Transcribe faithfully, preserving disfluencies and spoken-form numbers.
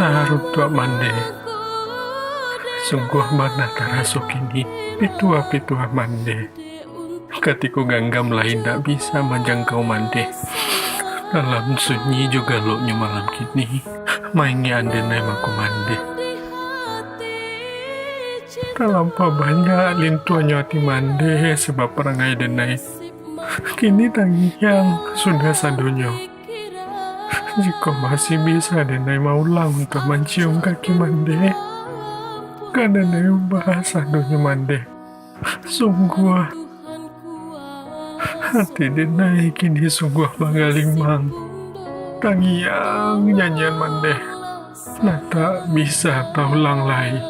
Tarutuak Mandeh. Sungguah bana taraso kini pituah-pituah Mandeh. Katiko ganggam lai indak bisa manjangkau Mandeh. Dalam sunyi jo galoknyo malam kini, maingek an denai mangko Mandeh. Talampau banyak lintuanyo ati Mandeh sabab parangai denai. Kini tangiang sudah sadonyo. Jikok masih bisa denai maulang untuak mancium kaki Mandeh, ka denai ubah sadonyo Mandeh. Sungguah, ati denai kini sungguah bagalimang. Tangiang nyanyian Mandeh, lah tak bisa taulang lai.